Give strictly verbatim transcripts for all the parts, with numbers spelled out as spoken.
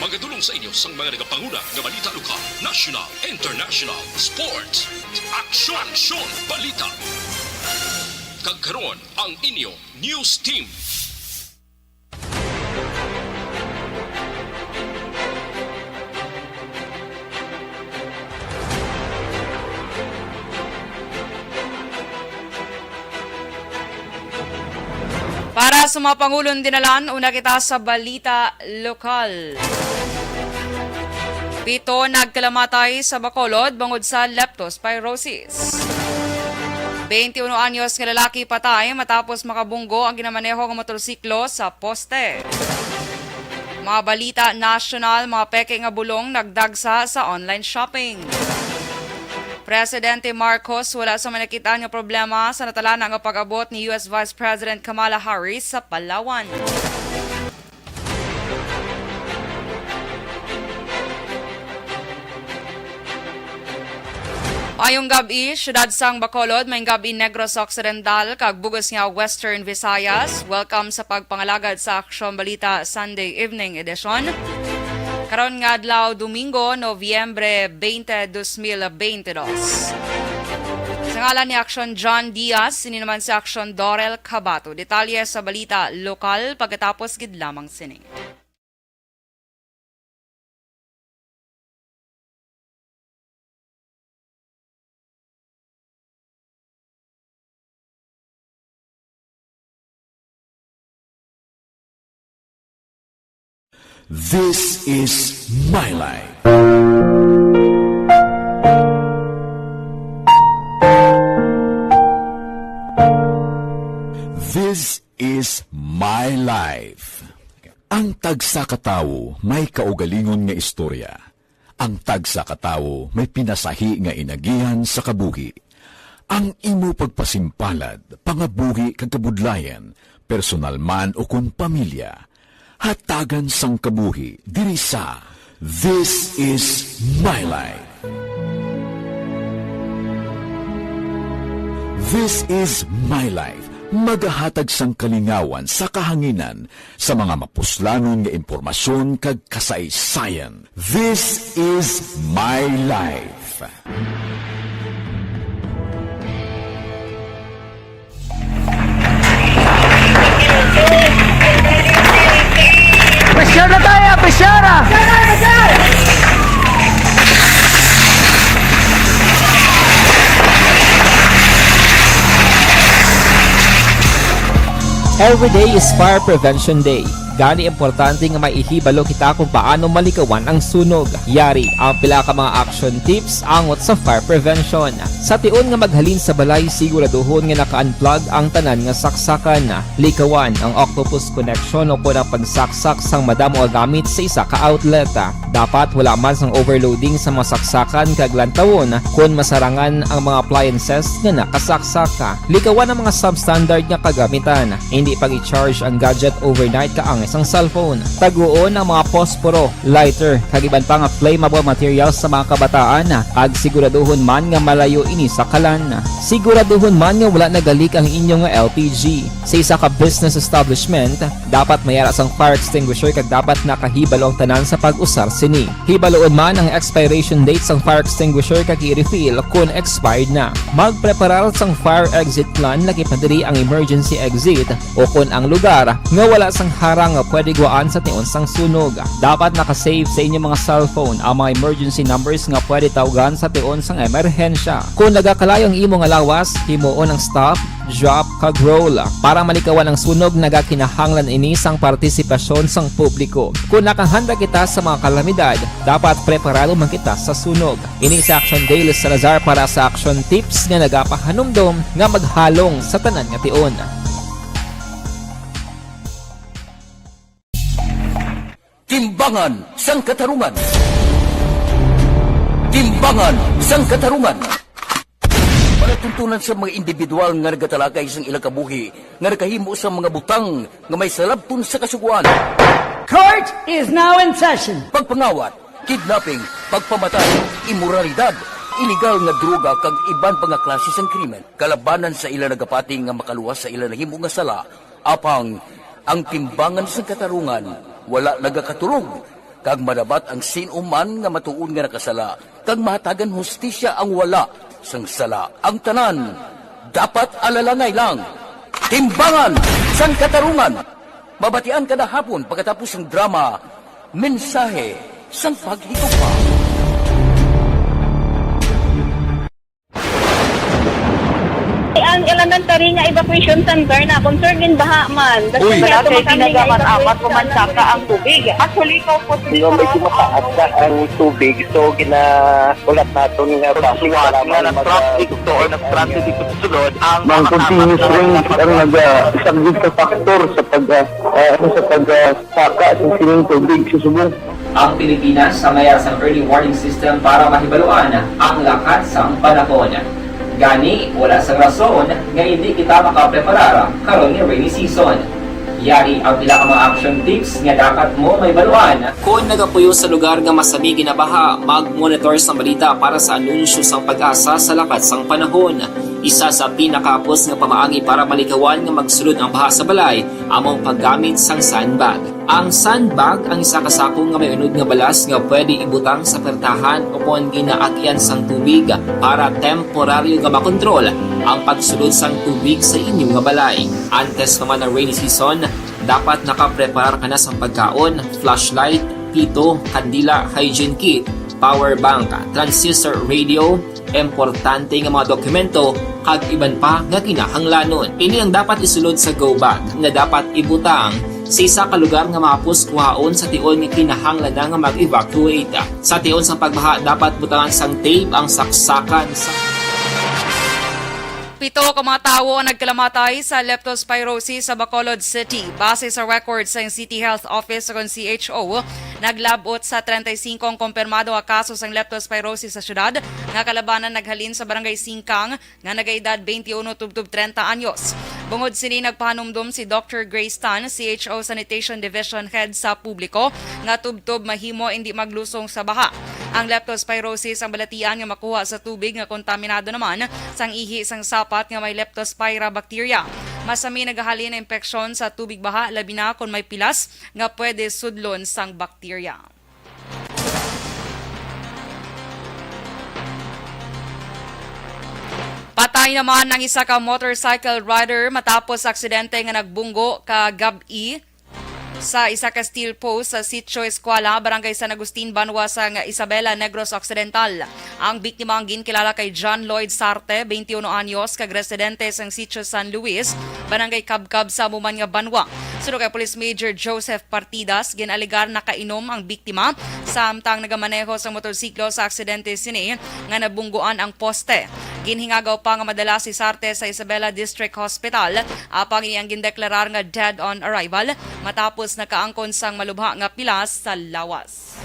Magadulong sa inyo sang mga nagapanguna nga balita lokal, national, international, sports, aksyon, aksyon, balita. Kag karon, ang inyo news team. Para sa mga pangulong dinalan, una kita sa balita lokal. Pito nagkalamatay sa Bacolod bangod sa leptospirosis. Twenty-one anyos nga lalaki patay matapos makabunggo ang ginamaneho nga motorsiklo sa poste. Mga balita nasyonal, mga peke nga bulong nagdagsa sa online shopping. Presidente Marcos wala sa manakit-an nga problema sa natalana nga pag-abot ni U S Vice President Kamala Harris sa Palawan. Maayong gab-i, siyudad sang Bacolod, maayong gab-i, Negros Occidental, kag bug-os nga Western Visayas. Welcome sa pagpangalagad sa Aksyon Balita Sunday Evening Edition. Karon nga adlaw, Domingo, Nobyembre twenty, dos mil twenty-dos. Sa ngalan ni Aksyon John Diaz, ini naman si Aksyon Dorel Cabato. Detalye sa balita lokal pagkatapos gid lamang sini. This is my life. This is my life. Ang tagsa ka tawo may kaugalingon nga istorya. Ang tagsa ka tawo may pinasahi nga inagihan sa kabuhi. Ang imo pagpasimpalad, pangabuhi kag kabudlayan, personal man ukon pamilya, hatagan sang kabuhi diri sa This Is My Life. This Is My Life, magahatag sang kalingawan sa kahanginan sa mga mapuslanon nga impormasyon kag kasaysayan. This Is My Life. Pressure na tayo, pressure! Every day is Fire Prevention Day. Gani, importante nga may ihibalo kita kung paano malikawan ang sunog. Yari ang pila ka mga action tips angot sa fire prevention. Sa tion nga maghalin sa balay, siguraduhon nga naka-unplug ang tanan nga saksakan. Likawan ang octopus connection o kon ang pagsaksak sang madamo nga gamit sa isa ka outlet. Dapat wala man sang overloading sa mga saksakan kag lantawon kon masarangan ang mga appliances nga nakasaksak. Likawan ang mga substandard nga kagamitan. Hindi pag-i-charge ang gadget overnight kaangay sang cellphone. Taguon ang mga posporo, lighter, kag iban pa nga flammable materials sa mga kabataan, kag siguraduhon man nga malayo ini sa kalan. Siguraduhon man nga wala nagalik ang inyo nga L P G. Sa isa ka business establishment, dapat may ara sang fire extinguisher kag dapat nakahibalo ang tanan sa pag-usar sini. Hibaluon man ang expiration date sang fire extinguisher kag i-refill kon expired na. Magpreparar sang fire exit plan, laki pa diri ang emergency exit o kon ang lugar nga wala sang harang nga pwede gwaan sa tion sang sunog. Dapat naka-save sa inyo mga cellphone ang mga emergency numbers nga pwede tawgan sa tion sang emerhensya. Kon nagakalayo ang imo nga lawas, himuon ang stop, drop, kag roll. Para malikawan ang sunog, nagakinahanglan ini sang partisipasyon sang publiko. Kon nakahanda kita sa mga kalamidad, dapat preparado man kita sa sunog. Ini si Action Dale Salazar para sa Action Tips nga nagapahanumdom nga maghalong sa tanan nga tion. Timbangan sang Katarungan. Timbangan sang Katarungan. Palatuntunan sa mga individual nga nagatalakay sang ilang kabuhi nga nakahimo sang mga butang nga may salabton sa kasugoan. Court is now in session. Pagpangawat, kidnapping, pagpamatay, imoralidad, iligal nga droga, kag iban pa nga klase sang krimen. Kalabanan sa ila nagapati nga makaluwas sa ila nahimo nga sala, apang ang timbangan sang katarungan wala nagakaturog. Kag madapat ang sin-o man nga matuod nga nakasala, kag mahatagan hustisya ang wala sang sala. Ang tanan dapat alalangay lang. Timbangan sang Katarungan. Mabatian kada hapon pagkatapos sang drama, Mensahe sang Paghigugma. Ang elementary nga evacuation center na concerned din baha man. Uy. Wala kay kinagaman apat ko man saka ang tubig. Actually, ko po. Di ba, medyo mataas na ang tubig, so ginahulat naton nga basi suwat nga nag-traffic to or nag-traffic dito sa sulod ang mga continuous rain ang nagasaglit sa factor sa pag, ah, ah, ano, sa pag, ah, saka sa sining tubig sa subong. Ang Pilipinas sa mayar sang early warning system para mahibaluan ang lakat sang panahon. Gani, wala sang rason nga hindi kita makapreparar karon nga rainy season. Yari ang pila ka mga action tips nga dapat mo mahibaluan. Kon nagapuyo sa lugar nga masami ginabaha, mag-monitor sang balita para sa anunsyo sang PAGASA sa lakat sang panahon. Isa sa pinakahapos nga pamaagi para malikawan nga magsulod ang baha sa balay amo ang paggamit sang sandbag. Ang sandbag ang isa ka sako nga may unod nga balas nga pwede ibutang sa pertahan ukon ginaagian sang tubig para temporaryo nga makontrol ang pagsulod sang tubig sa inyo nga balay. Antes pa man ang rainy season, dapat nakapreparar ka na sang pagkaon, flashlight, pito, kandila, hygiene kit, power bank, transistor radio, importante nga mga dokumento, kag iban pa nga kinahanglanon. Ini ang dapat isulod sa go bag nga dapat ibutang sa isa ka lugar nga mahapos kuhaon sa tion nga kinahanglan na nga mag-evacuate. Sa tion sang pagbaha, dapat butangan sang tape ang saksakan sa Pito ka mga tawo ang nagkalamatay sa leptospirosis sa Bacolod City. Base sa record sang City Health Office o C H O, naglab-ot sa treinta y cinco ang kumpirmado nga kaso sang leptospirosis sa syudad, nga kalabanan naghalin sa Barangay Singkang, nga nagaedad twenty-one tubtob treinta anyos. Bungod sini, nagpahanumdom si Doctor Grace Tan, C H O Sanitation Division Head, sa publiko nga tubtob mahimo indi maglusong sa baha. Ang leptospirosis ang balatian nga makuha sa tubig nga kontaminado naman sang ihi sang sapat nga may Leptospira bacteria. Masami nagahalin ang impeksyon sa tubig baha, labi na kon may pilas nga pwede sudlon sang bakterya. Patay naman ang isa ka motorcycle rider matapos sa aksidente nga nagbunggo kagab-i sa isa ka steel post sa Sitio Eskwela, Barangay San Agustin, banwa sang Isabela, Negros Occidental. Ang biktima ang ginkilala kay John Lloyd Sarte, twenty-one anyos, kag residente sang Sitio San Luis, Barangay Cabcab, sa amo man nga banwa. Suno kay Police Major Joseph Partidas, gin-alegar nakainom ang biktima samtang nagamaneho sang motorsiklo sa aksidente sini nga nabungguan ang poste. Ginhingagaw pa nga madala si Sarte sa Isabela District Hospital, apang ini ang gindeklarar nga dead on arrival matapos nakaangkon sang malubha nga pilas sa lawas.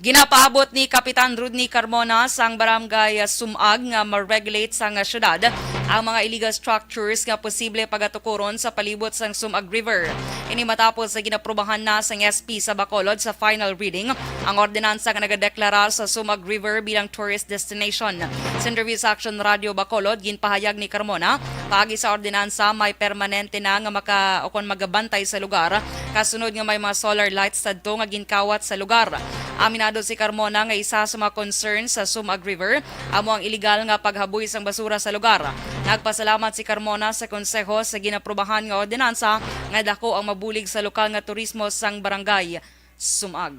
Ginapaabot ni Kapitan Rodney Carmona sang Barangay Sumag nga ma-regulate sang syudad ang mga illegal structures nga posible pagatukuron sa palibot sang Sumag River. Ini matapos sa ginaprubahan na sang S P sa Bacolod sa final reading ang ordinansa nga nagadeklarar sa Sumag River bilang tourist destination. Sa interview sa Action Radio Bacolod, ginpahayag ni Carmona, paagi sa ordinansa, may permanente na nga maka-, o kon magabantay sa lugar, kasunod nga may mga solar lights sadto nga ginkawat sa lugar. Aminado si Carmona nga isa sa mga concerns sa Sumag River amo ang iligal nga paghaboy sang basura sa lugar. Nagpasalamat si Carmona sa konseho sa ginaprubahan nga ordinansa nga dako ang mabulig sa lokal nga turismo sang barangay Sumag.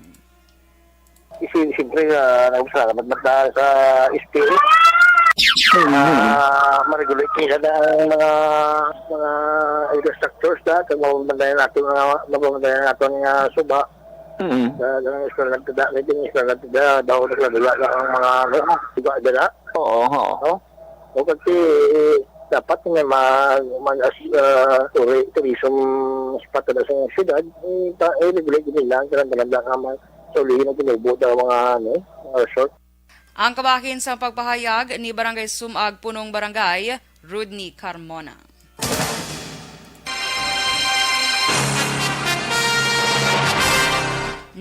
Isin-, siyempre, ah, nagpasalamat man ta sa S P A. Mm. Ah, ma-regulate nila na ang mga, mga infrastructures na, kag mapabantayan nato nga, mapabantayan nato nga suba. Mm. Sa, sa eskwela nagtada, may ting eskwela nagtada, daw nagdala na ang mga, ano, suba dala. Oo, oo. No? O kasi, dapat may ma-, mag-, as-, ah, turi-, tourism spot na sa syudad, eh, ta-, eh, regulate nila ang tanan-tanan nga mga sa ulihin ang tinubo daw mga, ano, mga resort. Ang kabahin sa pagpahayag ni Barangay Sumag Punong Barangay, Rodney Carmona.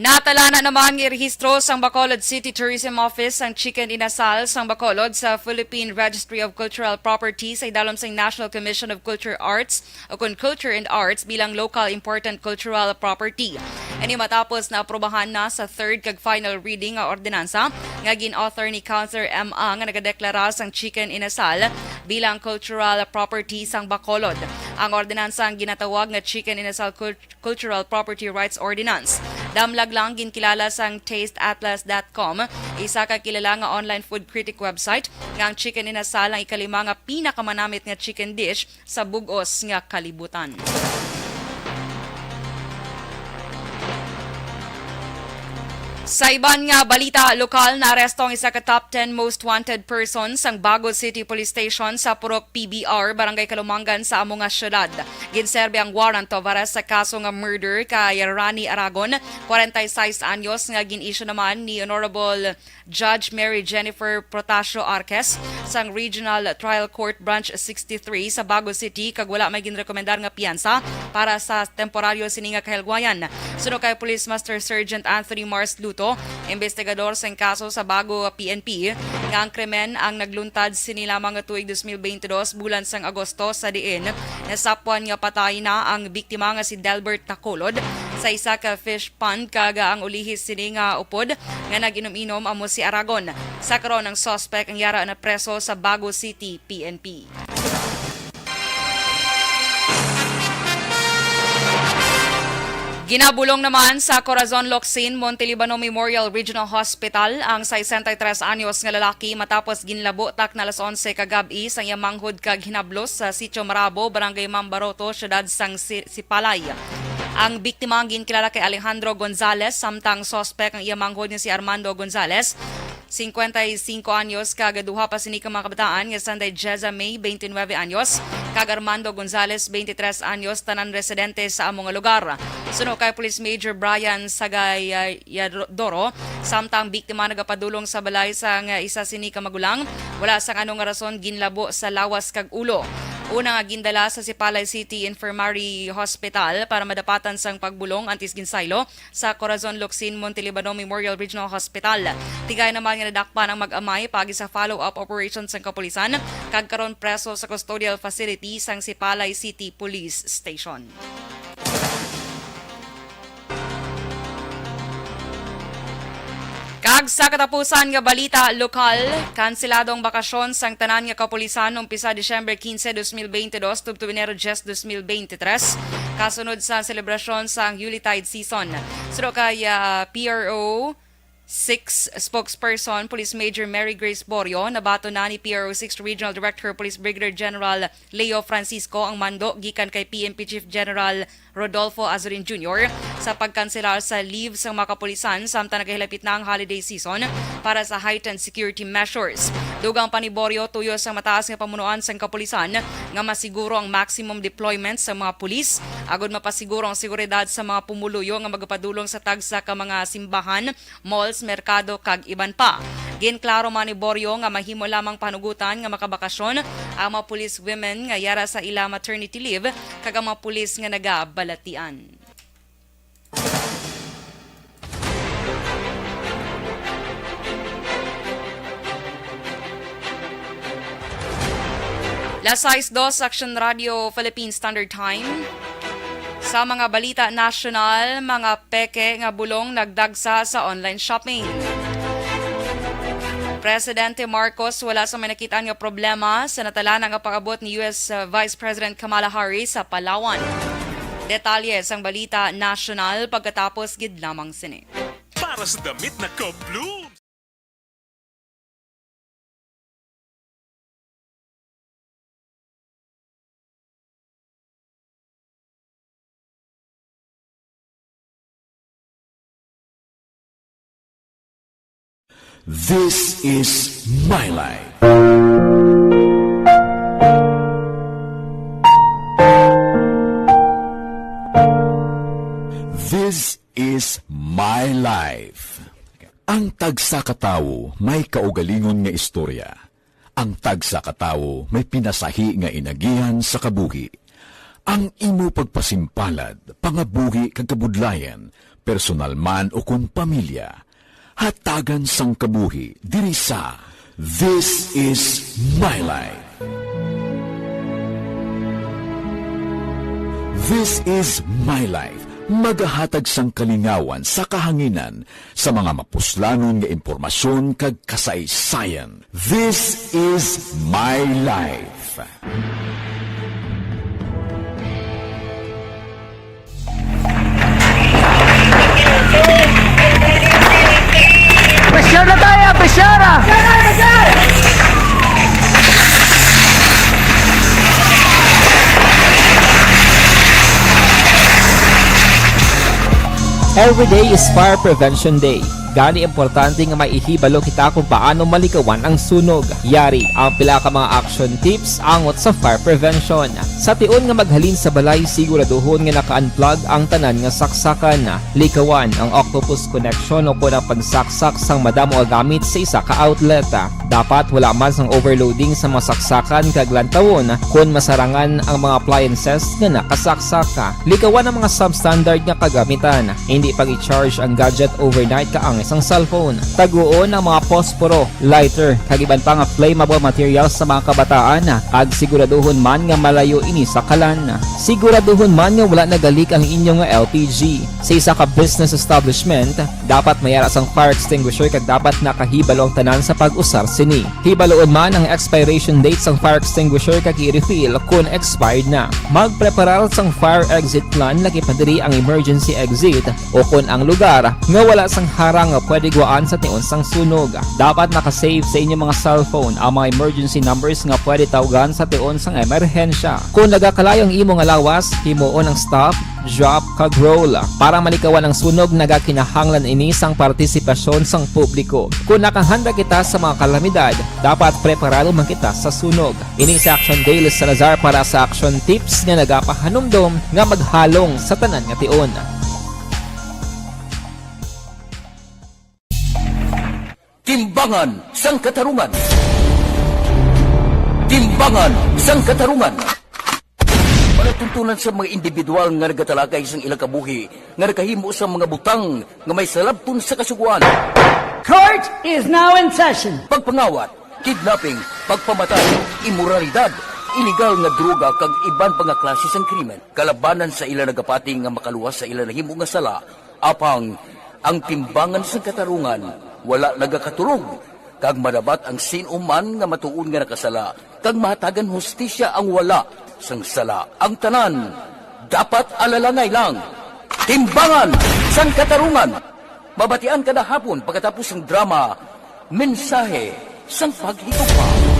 Natala na naman nga irehistro sang Bacolod City Tourism Office ang Chicken Inasal sang Bacolod sa Philippine Registry of Cultural Property sa idalom sang National Commission of Culture Arts o kon Culture and Arts bilang local important cultural property. Ini matapos na aprubahan na sa third kag final reading nga ordinansa nga gin-author ni Councilor M A nga nagadeklara sang Chicken Inasal bilang cultural property sang Bacolod. Ang ordinansa ang ginatawag nga Chicken Inasal Cult- Cultural Property Rights Ordinance. Damlag lang ginkilala sang taste atlas dot com, isa ka kilala nga online food critic website, nga ang chicken inasal ang ikalima nga pinakamanamit nga chicken dish sa bug-os nga kalibutan. Sa iban nga balita lokal, naaresto ang isa ka top ten most wanted person sang Bago City Police Station sa Purok P B R, Barangay Kalumangan sa amo nga syudad. Ginserbi ang warrant of arrest sa kaso nga murder kay Rani Aragon, forty-six anyos, nga gin-issue naman ni Honorable Judge Mary Jennifer Protasio Arquez sang Regional Trial Court Branch sixty-three sa Bago City, kag wala may ginrekomendar nga piyansa para sa temporaryo sini nga kahilwayan. Suno kay Police Master Sergeant Anthony Mars Luto, investigador sang kaso sa Bago P N P, nga ang krimen ang nagluntad sini lamang nga tuig dos mil bente dos, bulan sang Agosto, sa diin nasapwan nga patay na ang biktima nga si Delbert Tacolod sa isa ka fish pond, kag ang ulihi sini nga upod nga nag-inom-inom amo si Aragon. Sa karon, ang suspect ang yara na preso sa Bago City P N P. Ginabulong naman sa Corazon Locsin Montelibano Memorial Regional Hospital ang sesenta y tres anyos nga lalaki matapos ginlabo takna alas onse kagab-i sa iyang manghod kag hinablos sa Sitio Marabo, Barangay Mambaroto, siyudad sang Si-, Sipalay. Ang biktima ang ginkilala kay Alejandro Gonzales, samtang suspek ang iya manghod nga si Armando Gonzales, cincuenta y cinco anyos, kag duha pa sini ka mga kabataan nga sanday Jeza May, twenty-nine anyos, kag Armando Gonzales, twenty-tres anyos, tanan residente sa amo nga lugar. Suno kay Police Major Brian Sagay, ah, Yadro-, Doro, samtang biktima nagapadulong sa balay sang isa sini ka magulang, wala sang ano nga rason ginlabo sa lawas kag ulo. Una nga gindala sa Sipalay City Infirmary Hospital para madapatan sang pagbulong, antes ginsaylo sa Corazon Locsin Montelibano Memorial Regional Hospital. Tigay naman nga nadakpan ang mag-amay paagi sa follow-up operation sang kapulisan, kag karon preso sa custodial facility sang Sipalay City Police Station. Kag sa katapusan nga balita lokal, kanselado ang bakasyon sang tanan nga kapulisan umpisa Disyembre quince, dos mil veintidós, tubtob Enero diez, dos mil veintitrés, kasunod sa selebrasyon sang Yuletide season. Suno kay, ah, P R O six spokesperson, Police Major Mary Grace Borio, nabaton na ni P R O six Regional Director Police Brigadier General Leo Francisco ang mando gikan kay P N P Chief General Rodolfo Azurin Junior sa pagkanselar sa leave sang mga kapulisan samtang nagahilapit na ang holiday season para sa heightened security measures. Dugang pa ni Borio, tuyo sa mataas nga pamunuan sang kapulisan nga masiguro ang maximum deployment sa mga pulis agud mapasiguro ang seguridad sa mga pumuluyo nga magapadulong sa tagsa ka mga simbahan, malls, merkado, kag iban pa. Ginklaro man ni Borio nga mahimo lamang panugutan nga makabakasyon ang mga police women nga yara sa ila maternity leave kag ang mga pulis nga nagabalatian. Las sais dos, Action Radio Philippine Standard Time. Sa mga balita nasyonal, mga peke nga bulong nagdagsa sa online shopping. Presidente Marcos wala sa may nakit-an nga problema sa natalana nga pag-abot ni U S Vice President Kamala Harris sa Palawan. Detalye sang balita nasyonal pagkatapos gid lamang sini. Para sa damit na ka-bloom. This is my life. This is my life. Ang tagsa ka tawo may kaugalingon nga istorya. Ang tagsa ka tawo may pinasahi nga inagihan sa kabuhi. Ang imo pagpasimpalad, pangabuhi kag kabudlayan, personal man o kon pamilya, hatagan sang kabuhi diri sa This is My Life. This is My Life, magahatag sang kalingawan sa kahanginan sa mga mapuslanon nga impormasyon kag kasaysayan. This is My Life. Pressure na tayo, pressure! Every day is Fire Prevention Day. Gani, importante nga may ihibalo kita kung paano malikawan ang sunog. Yari ang pila ka mga action tips angot sa fire prevention. Sa tion nga maghalin sa balay, siguraduhon nga naka-unplug ang tanan nga saksakan. Likawan ang octopus connection o kon ang pagsaksak sang madamo nga gamit sa isa ka outlet. Dapat wala man sang overloading sa mga saksakan kag lantawon kon masarangan ang mga appliances nga nakasaksak. Likawan ang mga substandard nga kagamitan. Hindi pag-i-charge ang gadget overnight kaangay sang cellphone. Taguon ang mga posporo, lighter, kag iban pa nga flammable materials sa mga kabataan, kag siguraduhon man nga malayo ini sa kalan. Siguraduhon man nga wala nagalik ang inyo nga L P G. Sa isa ka business establishment, dapat may ara sang fire extinguisher kag dapat nakahibalo ang tanan sa pag-usar sini. Hibaloon man ang expiration date sang fire extinguisher kag i-refill kon expired na. Magpreparar sang fire exit plan, lakip na diri ang emergency exit o kon ang lugar nga wala sang harang nga pwede gwaan sa tion sang sunog. Dapat naka-save sa inyo mga cellphone ang mga emergency numbers nga pwede tawgan sa tion sang emerhensya. Kon nagakalayo ang imo nga lawas, himuon ang stop, drop, kag roll. Para malikawan ang sunog, nagakinahanglan ini sang partisipasyon sang publiko. Kon nakahanda kita sa mga kalamidad, dapat preparado man kita sa sunog. Ini si Action Dale Salazar para sa Action Tips nga nagapahanumdom nga maghalong sa tanan nga tion. Timbangan sang Katarungan. Timbangan sang Katarungan. Palatuntunan sa mga individual nga nagatalakay sang ilang kabuhi nga nakahimo sang mga butang nga may salabton sa kasugoan. Court is now in session. Pagpangawat, kidnapping, pagpamatay, imoralidad, iligal nga droga kag iban pa nga klase sang krimen. Kalabanan sa ila nagapati nga makaluwas sa ila nahimo nga sala, apang ang timbangan sang katarungan wala nagakaturog, kag madabat ang sin-o man nga matuod nga nakasala, kag mahatagan hustisya ang wala sang sala. Ang tanan dapat alalangay lang. Timbangan sang Katarungan. Mabatian kada hapon pagkatapos sang drama, Mensahe sang Paghigugma.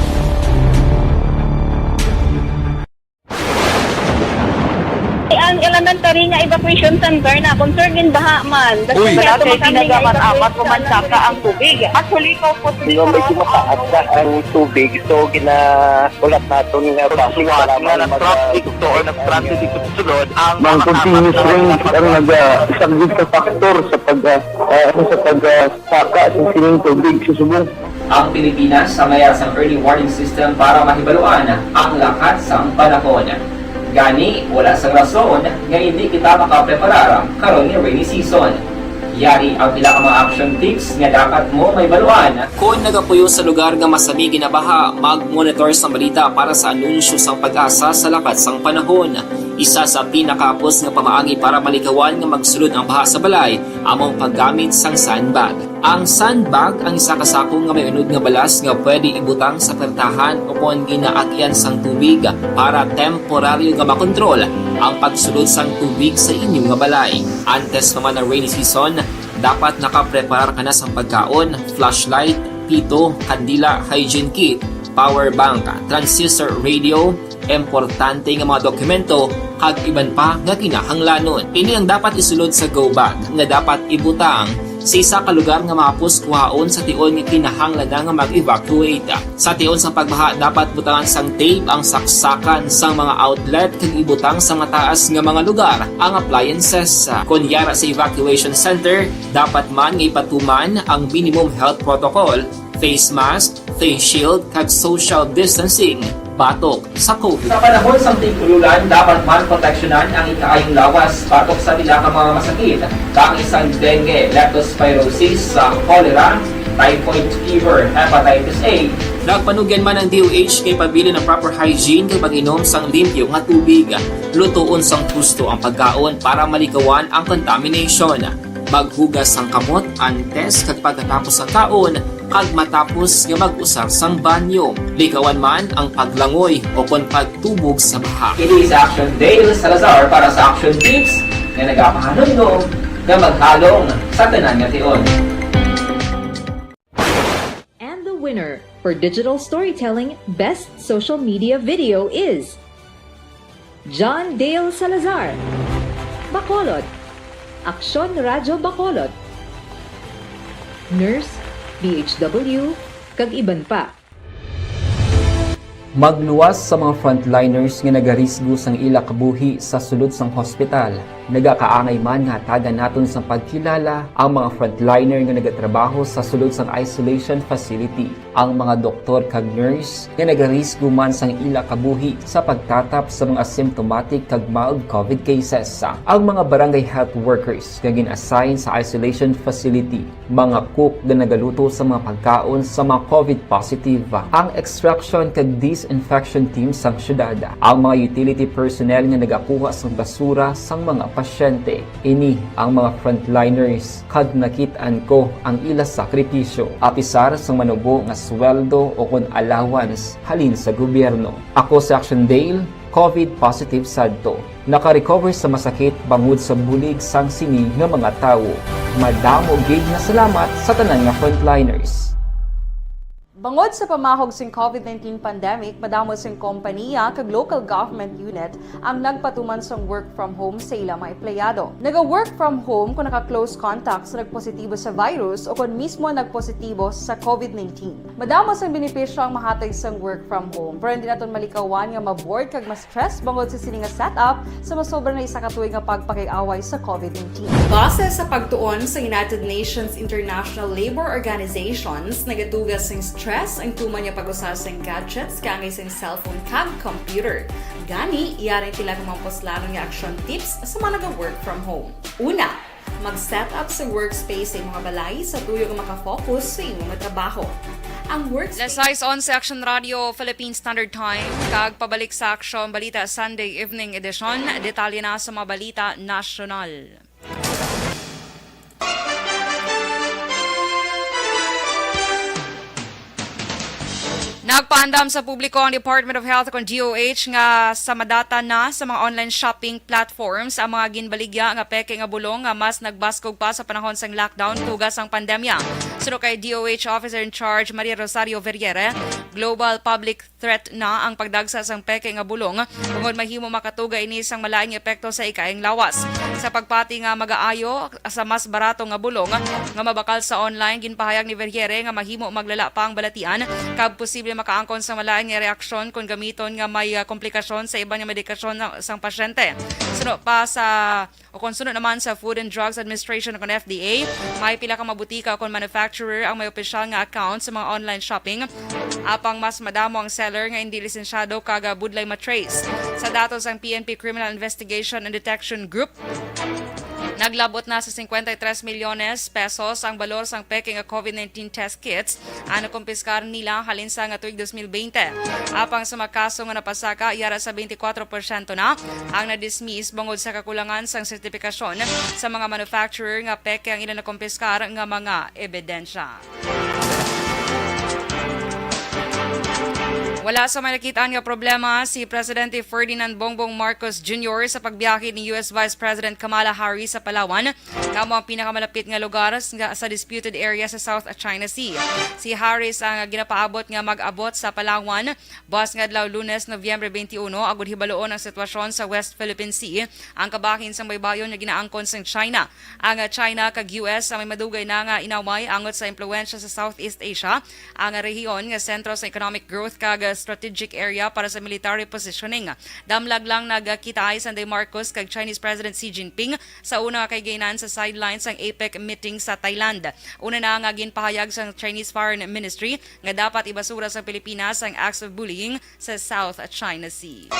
Ang elementary nga evacuation center na concerned in baha man. Uy. Wala kay ginagaman amat o mansaka ang tubig. Actually, ikaw po, Hindi, medyo mataas na ang tubig. So, gina-, ulat naton nga base nga para nga mag-, nag-traffic to or nag-transit dito sa sulod, ang Mang mga continuous tama rain ang naga-, isang big factor sa pag-, ah, ah, ano, sa pag-, ah, saka sa sining tubig sa subong. Ang Pilipinas sa mayar sang early warning system para mahibaluan ang lakat sang panahon. Gani, wala sang rason nga hindi kita makapreparar karon nga rainy season. Yari ang pila ka mga action tips nga dapat mo mahibaluan. Kon nagapuyo sa lugar nga masami ginabaha, mag-monitor sang balita para sa anunsyo sang PAGASA sa lakat sang panahon. Isa sa pinakahapos nga pamaagi para malikawan nga magsulod ang baha sa balay amo ang paggamit sang sandbag. Ang sandbag ang isa ka sako nga may unod nga balas nga pwede ibutang sa pertahan o kon ginaagyan sang tubig para temporaryo nga makontrol ang pagsulod sang tubig sa inyo nga balay. Antes pa man ang rainy season, dapat nakapreparar ka na sang pagkaon, flashlight, pito, kandila, hygiene kit, power bank, transistor radio, importante nga mga dokumento, kag iban pa nga kinahanglanon. Ini ang dapat isulod sa go bag nga dapat ibutang sa isa ka lugar nga mahapos kuhaon sa tion nga kinahanglan na nga mag-evacuate. Sa tion sa pagbaha, dapat butangan sang tape ang saksakan sang mga outlet kag ibutang sa mataas nga mga lugar ang appliances. Kon yara sa evacuation center, dapat man nga ipatuman ang minimum health protocol, face mask, face shield, kag social distancing. batok sa COVID. Sa panahon sang tig-ululan, dapat man proteksyonan ang ikaayong lawas batok sa pila ka mga masakit, kaangay sang dengue, leptospirosis, sa cholera, typhoid fever, hepatitis A. Nagpanugyan man ang D O H kay pabilin ang proper hygiene kag pag-inom sang limpyo nga tubig. Lutoon sang husto ang pagkaon para malikawan ang contamination. Maghugas sang kamot antes kag pagkatapos sang kaon kag matapos nga mag-usar sang banyo. Likawan man ang paglangoy o kon pagtubog sa baha. Ini si Action Dale Salazar para sa Action Tips nga nagapahanumdom nga maghalong sa tanan nga tion. And the winner for digital storytelling best social media video is John Dale Salazar, Bacolod, Aksyon Radyo Bacolod, Nurse, D H W, kag iban pa. Magluwas sa mga frontliners nga nagarisgo sang ila kabuhi sa sulod sang hospital. Nagakaangay man nga hatagan naton sang pagkilala ang mga frontliner nga nagatrabaho sa sulod sang isolation facility, ang mga doktor kag nurse nga nagarisgo man sang ila kabuhi sa pagtatap sa mga symptomatic kag mild COVID cases, ang mga barangay health workers nga gin-assign sa isolation facility, mga cook nga nagaluto sa mga pagkaon sa mga COVID positive, ang extraction kag disinfection team sang syudad, ang mga utility personnel nga nagakuha sang basura sang mga pasyente. Ini ang mga frontliners kag nakit-an ko ang ila sakripisyo, apisar sang manubo nga sweldo o kon allowance halin sa gobyerno. Ako si Action Dale, COVID positive sadto. Naka-recover sa masakit bangod sa bulig sang sini nga mga tawo. Madamo gid nga salamat sa tanan nga frontliners. Bangod sa pamahog sing COVID nineteen pandemic, madamo sing kompaniya kag local government unit ang nagpatuman sang work from home sa ila mga empleyado. Naga-work from home kung naka-close contact sa nagpositibo sa virus o kon mismo nagpositibo sa COVID nineteen. Madamo sang benepisyo ang mahatag sang work from home, pero hindi naton malikawan nga ma-bored kag ma-stress bangod sa sini nga setup sa masobra na isa ka tuig nga pagpakig-away sa COVID nineteen. Base sa pagtuon sa United Nations International Labour Organizations, nagatuga sing stress ang tuman nga pag-usa sing gadgets kaangay sing cellphone kag computer. Gani, yari ang pila ka mga puslanon nga action tips sa mga naga-work from home. Una, mag-set up sa workspace sa imong balay sa tuyo nga makafocus sa imong trabaho. Ang workspace. Las sais onse, Action Radio, Philippine Standard Time, kag pabalik sa Action Balita Sunday Evening Edition. Detalye na sa mga balita nasyonal. Nagpaandam sa publiko ang Department of Health kon D O H nga sa madata na sa mga online shopping platforms ang mga ginbaligya nga peke nga bulong nga mas nagbaskog pa sa panahon sang lockdown tuga sang pandemya. Suno kay D O H Officer in Charge Maria Rosario Verriere, global public threat na ang pagdagsa sang peke nga bulong, tungod mahimo makatuga ini sang malain nga epekto sa ikaayong lawas. Sa pagpati nga magaayo sa mas barato nga bulong nga mabakal sa online, ginpahayag ni Verriere nga mahimo maglala pa ang balatian kag posible makaangkon sang malain nga reaksyon kon gamiton nga may, ah, komplikasyon sa iban nga medikasyon na, sang pasyente. Suno pa sa O kon suno naman sa Food and Drugs Administration o kon F D A, may pila ka mga butika o kon manufacturer ang may opisyal nga account sa mga online shopping, apang mas madamo ang seller nga indi lisensyado kag, ah, budlay ma-trace. Sa datos sang P N P Criminal Investigation and Detection Group, naglabot na sa cincuenta y tres milyones pesos ang balor sang peke nga COVID nineteen test kits ang nakumpiskar nila halin sa nga tuig dos mil bente. Apang sa mga kaso nga napasaka, yara sa twenty-four porsyento na ang na-dismiss bangod sa kakulangan sang sertipikasyon sa mga manufacturer nga peke ang ila nakumpiskar nga mga ebidensya. Wala sa may nakit-an nga problema si Presidente Ferdinand Bongbong Marcos Junior sa pagbiyahe ni U S Vice President Kamala Harris sa Palawan, nga amo ang pinakamalapit nga lugar sa, sa disputed area sa South China Sea. Si Harris ang ginapaabot nga mag-abot sa Palawan buas nga adlaw, Lunes, Nobyembre twenty-one, agud hibaluon ang sitwasyon sa West Philippine Sea, ang kabahin sang baybayon nga ginaangkon sang China. Ang China kag U S ang may madugay na nga inaway angot sa impluwensya sa Southeast Asia, ang rehiyon nga sentro sa economic growth kag strategic area para sa military positioning. Damlag lang nagkitaay si Inday Marcos kag Chinese President Xi Jinping sa una nga kahigayonan sa sideline sang APEC meeting sa Thailand. Una na nga ginpahayag sang Chinese Foreign Ministry nga dapat ibasura sa Pilipinas ang acts of bullying sa South China Sea.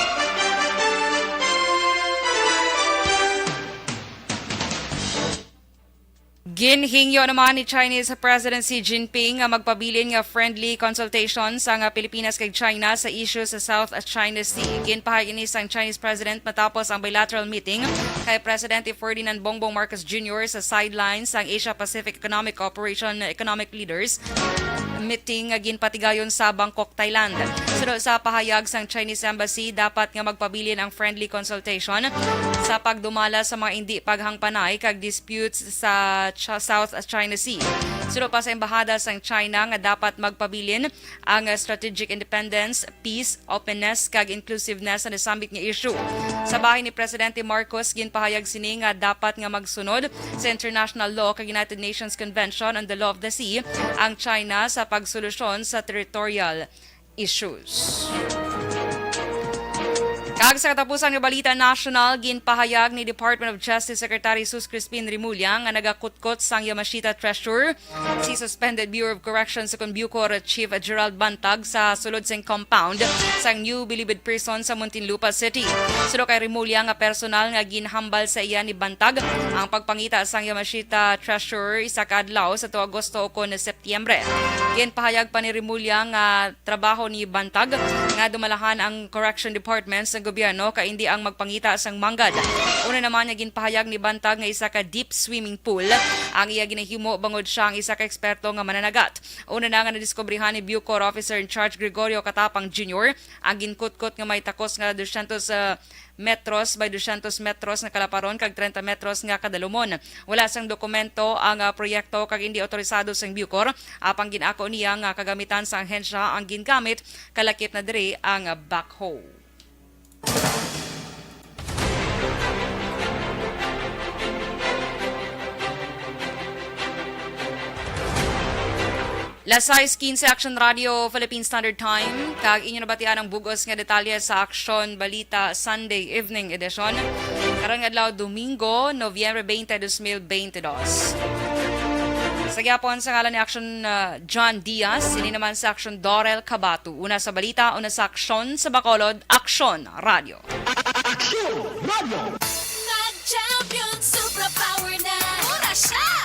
Ginhingyo naman ni Chinese President Xi Jinping nga magpabilin nga friendly consultation sang Pilipinas kag China sa isyu sa South China Sea. Ginpahayag ini sang Chinese President matapos ang bilateral meeting kay Presidente Ferdinand Bongbong Marcos Junior sa sideline sang Asia-Pacific Economic Cooperation Economic Leaders meeting nga ginpatigayon sa Bangkok, Thailand. Suno sa pahayag sang Chinese Embassy, dapat nga magpabilin ang friendly consultation sa pagdumala sa mga indi paghangpanay kag disputes sa Ch-, South China Sea. Suno pa sa Embahada sang China nga dapat magpabilin ang strategic independence, peace, openness kag inclusiveness sa nasambit nga issue. Sa bahin ni Presidente Marcos, ginpahayag sini nga dapat nga magsunod sa international law kag United Nations Convention on the Law of the Sea ang China sa pagsolusyon sa territorial issues. Kag sa katapusan nga balita nasyonal, ginpahayag ni Department of Justice Secretary Sus Crispin Remulla nga nagakutkot sang Yamashita Treasurer si Suspended Bureau of Corrections sa Bucor Chief Gerald Bantag sa sulod sing compound sang New Bilibid Prison sa Muntinlupa City. Suno kay Remulla nga personal nga ginhambal sa iya ni Bantag ang pagpangita sang Yamashita Treasurer isa ka adlaw sa tuo Agosto ukon Setyembre. Ginpahayag pa ni Remulla nga trabaho ni Bantag nga dumalahan ang correction department sa gobyerno kay indi ang magpangita sang manggad. Una naman nga ginpahayag ni Bantag nga isa ka deep swimming pool ang iya ginahimo bangod siya ang isa ka eksperto nga mananagat. Una na nga nadiskubrihan ni Bucor Officer in Charge Gregorio Katapang Junior ang ginkutkot nga may takos nga dusyentos, ah, metros by dusyentos metros nga kalaparon kag treinta metros nga kadalumon. Wala sang dokumento ang, ah, proyekto kag indi otorisado sang Bucor, apang gin-ako niya nga kagamitan sa ahensya ang gingamit, kalakip na diri ang, ah, backhoe. Las sais quince, Action Radio Philippine Standard Time, kag inyo nabatian ang bug-os nga detalye sa Action Balita Sunday Evening Edition. Karon nga adlaw, Domingo, Nobyembre twenty, twenty twenty-two. Sa gihapon, sa ngalan ni Action, uh, John Diaz, ini naman sa Action Dorel Cabato. Una sa balita, una sa aksyon sa Bacolod, Action Radio. Action Radio! Nag-champion, superpower na. Mura siya!